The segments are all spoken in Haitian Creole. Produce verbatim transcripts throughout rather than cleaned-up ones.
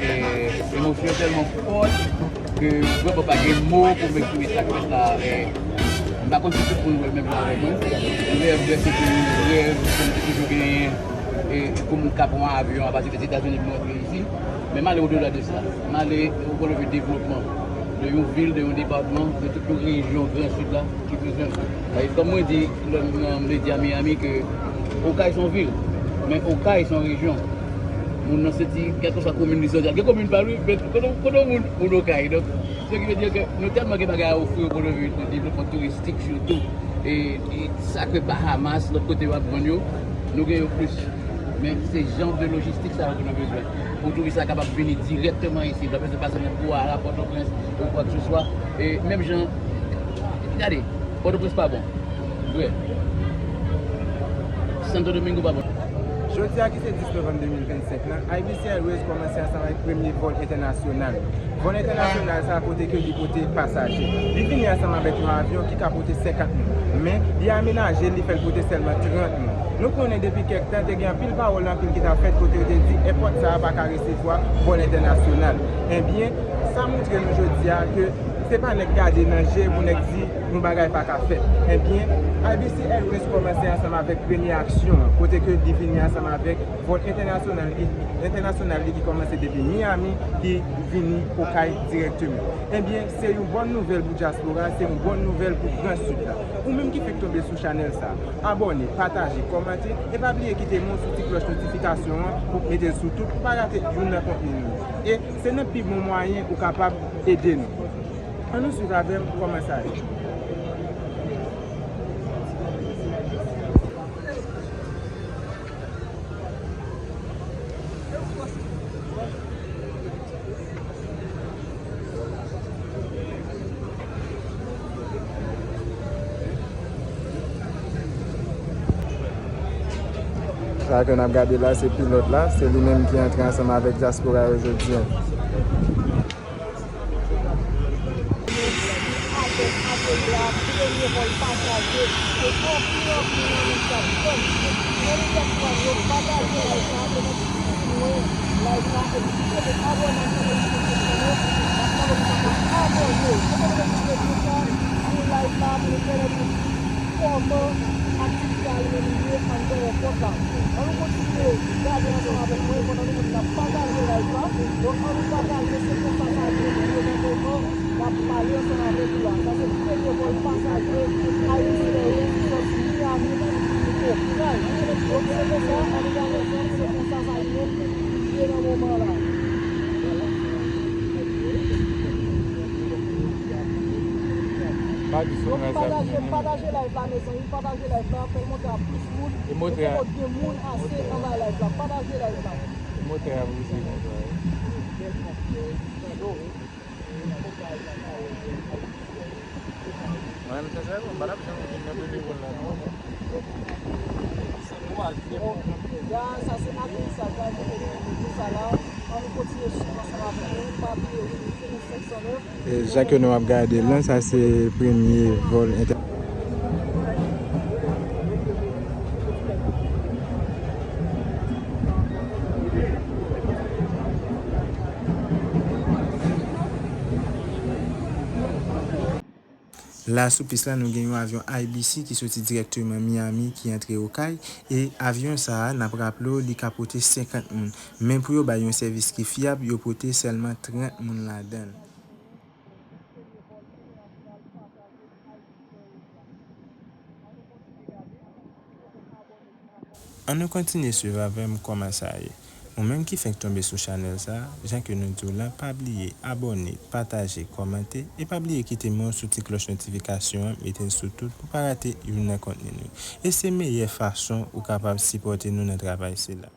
E, emosyon tèlman fò ke vrèman pa gen mo pou m eksprime sa k fèt la. E, m pa konn si tout moun wè l menm jan avèk mwen. Rèv, rèv, se te yon rèv ke m te toujou genyen. E, pou m ka pran yon avyon apati de Etazini pou m rantre isi. Men m ale odela de sa. M ale o pwen de vi devlopman de yon vil, de yon depatman, de tout yon rejyon Gran Sid la ki bezwen. Paske kòm mwen di lè m nan medya Miami ke Okay se yon vil, men Okay se yon rejyon. Moun nan soti kèlkeswa komin li soti a. Gen komin pa l wi, men kote, kote moun, moun Okay. Donk, sa ki vle di ke nou tèlman gen bagay a ofri o pwen de vi de devlopman touristik sitou. E, e sa ke Bahamas, lòt kote yo ap vann yo, nou gen yo plis. Men se jan de lojistik sa yo ke nou bezwen. Pou touris la kapab vini dirèkteman isi. L pa bezwen pase nan pò a, Pòtoprens, ou kwakeseswa. E menm jan, gade, Pòtoprens pa bon. Vre. Santo Domingo pa bon. Jodi a ki se dis novanm de mil vennsenk lan, I B C Airways kòmanse ansanm avèk premye vòl entènasyonal. Vòl entènasyonal sa a kote ke li pote pasaje. Li vini ansanm avèk yon avyon ki ka pote senkant moun. Men, li amenaje, li fè l pote sèlman trant moun. Nou konnen depi kèk tan, te gen anpil pawòl anpil ki t ap fèt kote yo te di èpòt sa a pa ka resevwa vòl entènasyonal. Ebyen, sa montre nou jodi a ke se pa nèg gade nan je pou nèg di yon bagay pa ka fèt. Ebyen, I B C Airways kòmanse ansanm avèk premye aksyon an, kote ke li vini ansanm avèk vòl entènasyonal li, entènasyonal li ki kòmanse depi Miami, ki vini Okay dirèkteman. Ebyen, se yon bòn nouvèl pou dyaspora, se yon bòn nouvèl pou Gran Sid la. Ou menm ki fenk tonbe sou chanèl sa, abòne, pataje, kòmante, e pa bliye kite m yon sou ti klòch notifikasyon an pou mete l sou tout pou pa rate youn nan kontni nou. E se nan pi bon mwayen ou kapab ede nou. Ann nou swiv avè m kòman sa ye. Sa ke n ap gade la, se pilòt la, se li menm ki antre ansanm avèk dyaspora yo jodi a. Avèk atelier a, premye vòl pasaje, e anpil, anpil nan nou k ap tann. Nan nou k ap tann yo, pataje live la, e nan pi lwen live la, epi kite abòne ak chanèl YouTube nou yo, n ap mande w pou kapab abòne. Kote nou mete videyo sa, sou live la, pou nou pèmèt nou di kòman aktivite a li menm li ye anndan èpòt la. Ann nou kontinye gade ansanm avèk mwen pandan nou menm n ap pataje live la. Donk, ann nou pataje, se konsa sa ye, nou ye nan moman n ap pale ansanm avèk ou la. Sa se premye vòl pasaje Air Israel ki sòti Miami pou vini Okay. Donk, se konsa, ann nou gade ansanm, se konsa sa ye menm li ye nan moman la. Pa di sou Donk, pataje, pataje live la, mezanmi, pataje live la, fè l monte a plis moun, e poko gen moun ase anba live la, pataje live la. Motè a bouze konsa wi. Mwen menm sensèman, m pa t ap janm vin nan premye vòl la non. Ya, sa se aterisaj la, kote nou mete sa la. Ann nou kontinye swiv ansanm avèk nou, pa bliye wi, nou se pou senk san nèf. E jan ke nou ap gade l lan, sa se premye vòl entè- La, sou pis la, nou gen yon avyon I B C ki soti dirèkteman Miami, ki antre Okay. E avyon sa a, n ap raple w, li ka pote senkant moun. Men pou yo bay yon sèvis ki fyab, yo pote sèlman trant moun ladan l. Ann nou kontinye swiv avè m kòman sa ye. Ou menm ki fenk tonbe sou chanèl sa, jan ke nou di w lan, pa bliye abòne, pataje, kòmante, e pa bliye kite m yon sou ti klòch notifikasyon an, mete l sou tout pou pa rate youn nan kontni nou. E se meyè fason ou kapab sipòte nou nan travay sila.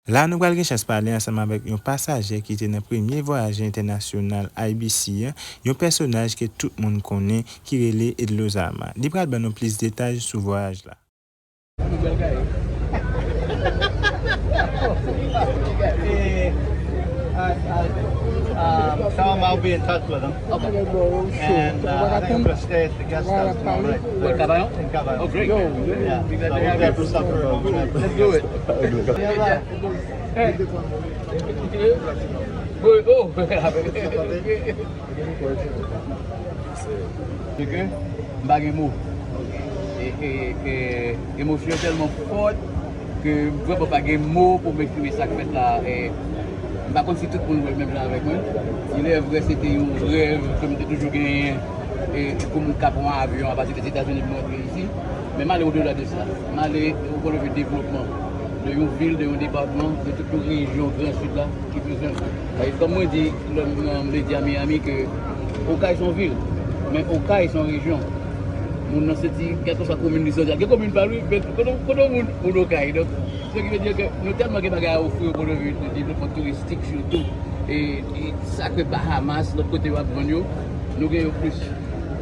La, nou pral gen chans pale ansanm avèk yon pasaje ki te nan premye vwayaj entènasyonal I B C an, yon pèsonaj ke tout moun konnen ki rele Edlozama. Li pral ban nou plis detay sou vwayaj la. Tell him I'll be in touch with him. And uh, I think I'm going to stay at the guest house tomorrow night. What, Cabayon? In Cabayon. Oh, great. Yeah. So we'll be there for supper tomorrow night. Let's do it. Se ke m pa gen mo. E, e, e, emosyon yo tèlman fò ke m vrèman pa gen mo pou m eksprime sa k fèt la. E, m pa konn si tout moun wè l menm jan avèk mwen. Il est vrai, se te yon rèv ke m te toujou genyen e, pou m ka pran yon avyon apati de Etazini pou m rantre isi. Men m ale odola de sa. M ale o pwen de vi devlopman de yon vil, de yon depatman, de tout yon rejyon Gran Sid la ki bezwen. Paske kòm mwen di lè m nan medya Miami ke Okay se yon vil, men Okay se yon rejyon. Moun nan soti kèlkeswa komin li soti a. Gen komin pa l wi, men kote kote yon moun moun Okay. Donk, sa ki vle di ke nou tèlman gen bagay a ofri o pwen de vi de devlopman touristik sitou. E, e sa ke Bahamas, lòt kote yo ap vann yo, nou gen yo plis.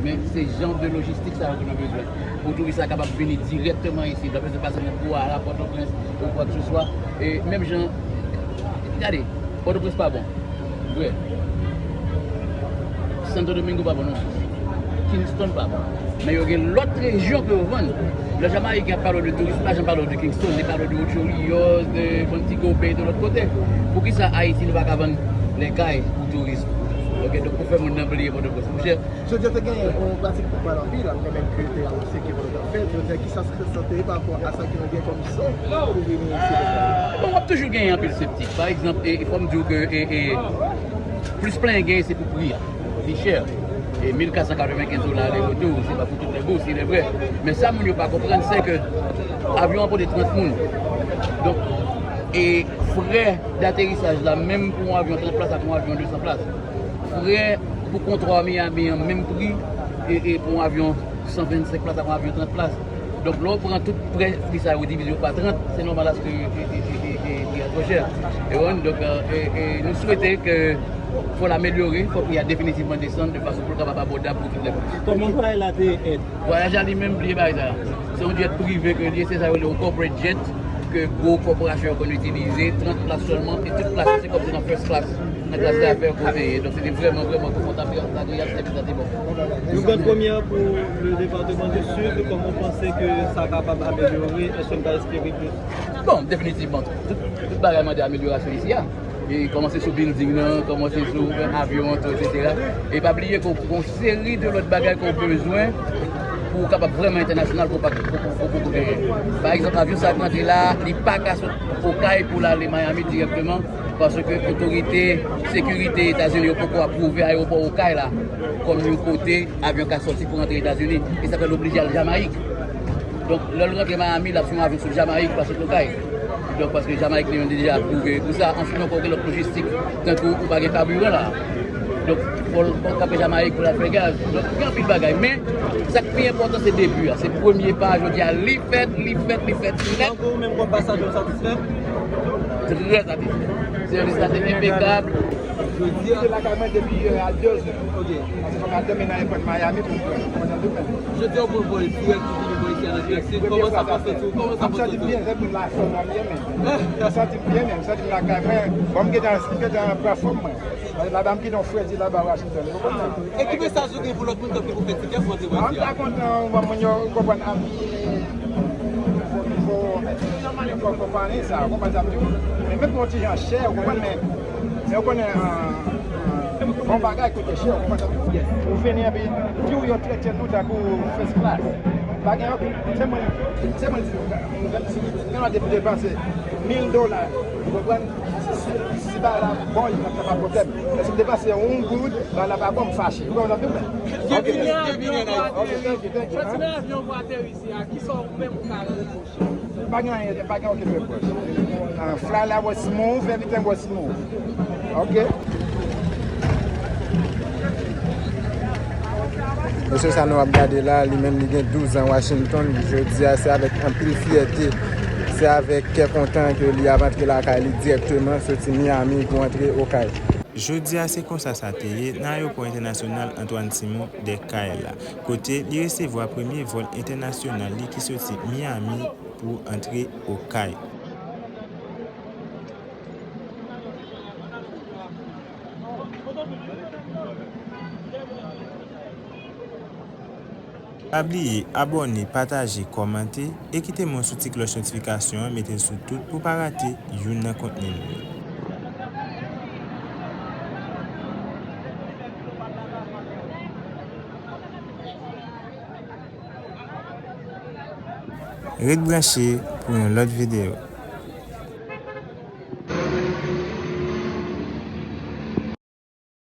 Men se jan de lojistik sa yo ke nou bezwen. Pou touris la kapab vini dirèkteman isi, l pa bezwen pase nan pò a, la Pòtoprens, ou kwakseswa. E menm jan, gade, Pòtoprens pa bon. Vre. Santo Domingo pa bon non plis. Kingston pa bon. Men yo gen lòt rejyon ke yo vann. Lè Jamayik ap pale w de touris, li pa janm pale w de Kingston, li pale w de Ocho Rios, de Montego Bay, de lòt kote. Poukisa Ayiti nou pa ka vann lè kay pou touris? Ok, donk pou fè moun nan bliye Pòtoprens. Monchè, Jodi a te genyen yon pratik pou pale anpil, apre menm ke te anonse ke vòlè t ap fèt, jodi a kisa se sante pa rapò a sa ke nou gen kòm zòn pou vini isi? Bon, w ap toujou genyen anpil septik. Pa egzanp, e, e fò m di w ke e, e, plis plenyen genyen se pou pri a. Li chè. E mil kat san katrevenkenz dola ale retou, se pa pou tout lè gou, se lè vrè. Men sa moun yo pa konprann, se ke avyon an pote trant moun. Donk, e frè daterisaj la, menm pou yon avyon trant plas ak yon avyon de san plas, frè pou kontwa Miami an menm pri e, e pou yon avyon san vennsenk plas ak yon avyon trant plas. Donk, lè w pran tout prè pri sa yo divize yo pa trant, se nòmal aske e, e, e, e, e, pri a twò chè. E w konprann? Donk, e, e, e, nou swete ke fò l amelyore, fò pri a definitivman desann de fason pou l kapab abòdab pou tout lè moun. Kòman vwayaj la te èd? Vwayaj la li menm, bliye bagay sa. Se yon jet prive ke l ye, se sa yo rele yon corporate jet, ke gwo kòporasyon yo konn itilize, trant plas sèlman, e tout plas yo se kòmsi nan first class, nan klas dafè kote ye. Donk, se te vrèman, vrèman konfòtab, e agreyab, sèvis la te bon. Une bonne première pour le département du Sud, comment vous pensez que ça va améliorer? Est-ce que vous espérez plus? Bon, definitivman, tout, tout bagay mande amelyorasyon isi a. E kòmanse sou bilding nan, kòmanse sou avyon an tou, etsetera. E pa bliye ke w gen yon seri de lòt bagay ke w bezwen pou w kapab vrèman entènasyonal ke w pa, ke w, ke w poko genyen. Pa egzanp, avyon sa ap rantre la, li pa ka sot Okay pou l ale Miami dirèkteman, paske otorite sekirite Etazini yo poko apwouve ayewopò Okay la kòm yon kote avyon ka sòti pou rantre Etazini. E sa fè l oblije al Jamayik. Donk, lè l rantre Miami, l ap sou yon avyon sot Jamayik, pa sot Okay. Donk, paske Jamayik li menm li deja apwouve pou sa. Answit ankò, gen lòt lojistik, tankou ou pa gen kabiran la. Donk, fò l, fò l kanpe Jamayik pou l al fè gaz. Donk, gen anpil bagay. Men, sa k pi enpòtan, se debi a. Se premye pa, jodi a, li fèt, li fèt, li fèt nèt. Tankou ou menm kòm pasaje, w satisfè? Trè satisfè. Sèvis la te enpekab. Jodi a. Kite lakay mwen depi, euh, a de zè. Ok. Paske fòk m al dòmi nan èpòt Miami pou m pran, pou m pran nan demen. Jodi a, ou pran vòl dirèk pou vini bò isi a nan Gran Sid. Kòman sa fè w santi w? Kòman sa fè w santi w? M santi m byen, se moun la fè w nan byen, men. M santi m byen, men. M santi m lakay mwen. Bon, m gentan, m gentan pran fòm mwen. Paske laba, m kite yon fredi laba Washington. Ou konprann? E ki mesaj ou gen pou lòt moun k ap gen pou fè tikè pou antre bò isi a? Ah, m ta kontan, bon, moun yo konprann abiye. Fò, fò, fò, fò pale sa, ou konprann sa m di w? Men menm yon ti jan chè, ou konprann, men, men ou konnen, an, an, Bon bagay koute chè, ou konprann? Ou vini epi, di w yo trete nou tankou first class. Pa gen okenn, se mwen, se mwen di nou, m gen, si m gen lòt depi depanse mil dola, ou konprann? Si, si, si bagay la bon, li pa, pa pwoblèm. Men si m depanse yon goud, bagay la pa bon, m fache. Ou konprann sa m di w? Ok. Byenvini an Ayiti. Ok, thank you, thank you, hein? Soti nan avyon pou ateri isi a, kisa ou menm ou ka reproche? Pa gen anyen, pa gen okenn repwòch. Ah, fly la was smooth, everything was smooth. Ok? Mesye sa nou ap gade la, li menm li gen douz an Washington. Jodi a, se avèk anpil fyète, se avèk kè kontan ke li ap antre lakay li dirèkteman, soti Miami pou antre Okay. Jodi a, se konsa sa te ye nan ayewopò entènasyonal Antoine Simon de Kayla, kote li resevwa premye vòl entènasyonal li ki soti Miami pou antre Okay. Pa bliye abòne, pataje, kòmante e kite m yon sou ti klòch notifikasyon an, mete l sou tout pou w pa rate youn nan kontni nou yo. Ret branche pou yon lòt videyo.